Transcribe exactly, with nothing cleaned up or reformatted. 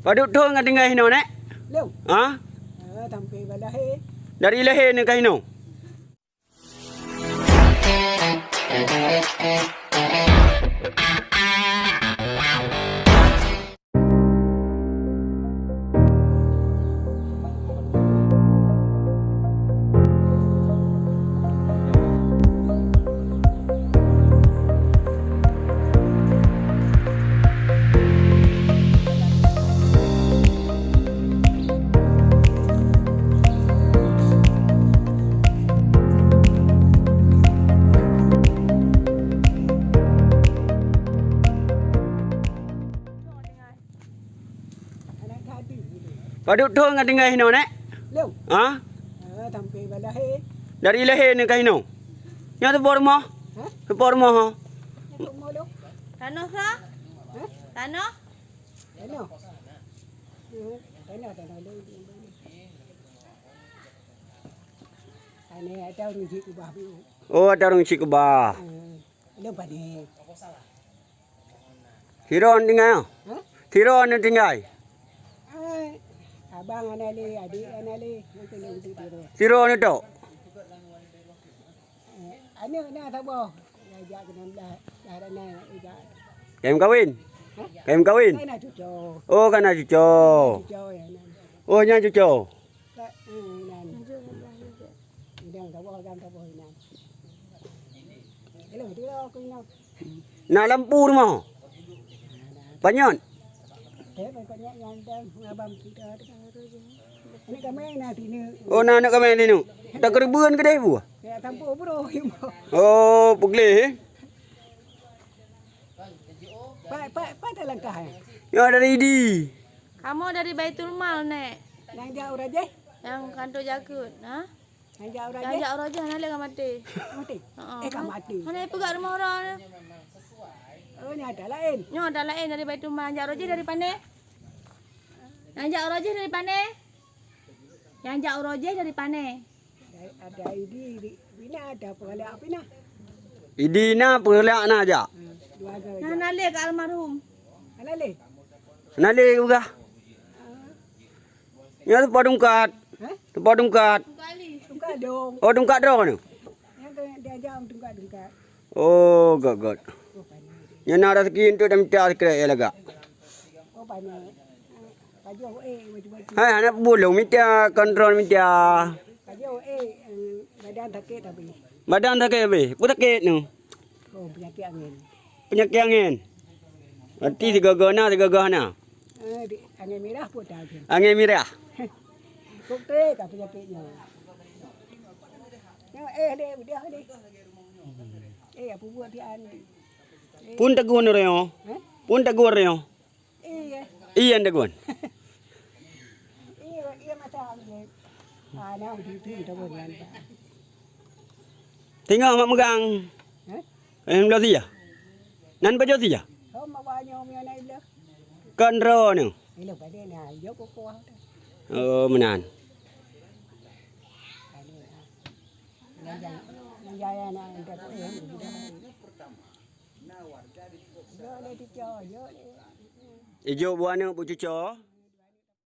Padub thon ka tinggai hinoe, Nek? Ha? Dari lahé nyoe ka hinoe? Padub thon ka tinggai hinoe, Nek? Ha? Dari lahé nyoe ka hinoe? Nyoe teupeue rumoh? Teupeue rumoh, ha? Tanoh sa? Tanoh? Tanoh? Tanoh, tanoh lôn. Tanoh ada ureueng cit keubah. Oh, ada ureueng cit keubah. Lôn pané. Sidroe tinggai? Ha? Sidroe tinggai? Abang hana lé, adék hana lé. Sidroe tok? Aneuk na saboh. Ka jak keunan dah, dah na jak. Ka meukawen? Ha? Ka meukawen? Ka na cuco. Oh, ka na cuco. Cuco ya na. Oh, nyan cuco. Ka, eh, nan. Idang saboh, idang saboh inan. Hello, dia aku inan. Na lampu rumoh? Panyot? Oh, na aneuk kamé di nu. Takeureubeuen keudeh buah? Oh, peugleh, eh? Pat, pat, pat langkah, eh? Ya, dari Idi. Kamoe dari Baitul Mal, Nek. Nyang jak u Rajeh? Nyang kanto jakeuet, ha? Nyang jak u Rajeh? Nyang jak u Rajeh hana lé ka maté. Maté? Heeh. Eh, ka maté. Hana peugah rumoh ureueng. Oh, nyan ada laén. Nyoe ada laén dari Baitul Mal. Nyang jak u Rajeh dari Panè? Nyang jak u Rajeh dari Panè? Nyang jak u Rajeh dari Panè? Ada, ada Idi, Idi, Idi na ada peureuleuk Idi na? Idi na peureuleuk na jak. Hmm, dua ga. Nah, hana lé ka almarhum. Hana lé? Hana lé peugah. Ah. Nyoe teupat tungkat. Hah? Teupat tungkat. Tungkat dong. Oh, tungkat droe nyoe. Nyang ka diajak tungkat-tungkat. Oh, göt, göt. Oh, pané. Nyan na raseuki untuk tamita sikrek ya lagak. Oh, pané. Pajoh, eh, macam-macam. Hai, aneuk bulong mita, kontrol mita. Pajoh, eh, badan sakét tapi. Badan sakét tapi. Peue sakét nyoe? Oh, penyakit angin. Penyakit angin. Berarti sigoe-goe na, sigoe-goe hana. Eh, di, angin mirah pun tak ada. Angin mirah. Kok teh tak penyakitnya. Nyoe, eh, dek, udah deh. Eh, apa buat dia ni? Pun tegur ni, Reo. Hah? Pun tegur, Reo. Iya. Iya, tegur. Iya, iya, masa angin. Ah, nah, udah itu, udah buat. Tinggai mak megang. Hah? Eh, belah dia. Nan pajoh dia? Oh, mak banyak, umi anak ilah. Kan droe nyoe. Ilah pada na, yo kukuah tu. Oh, meunan. Ijo buah aneuk bu cuco.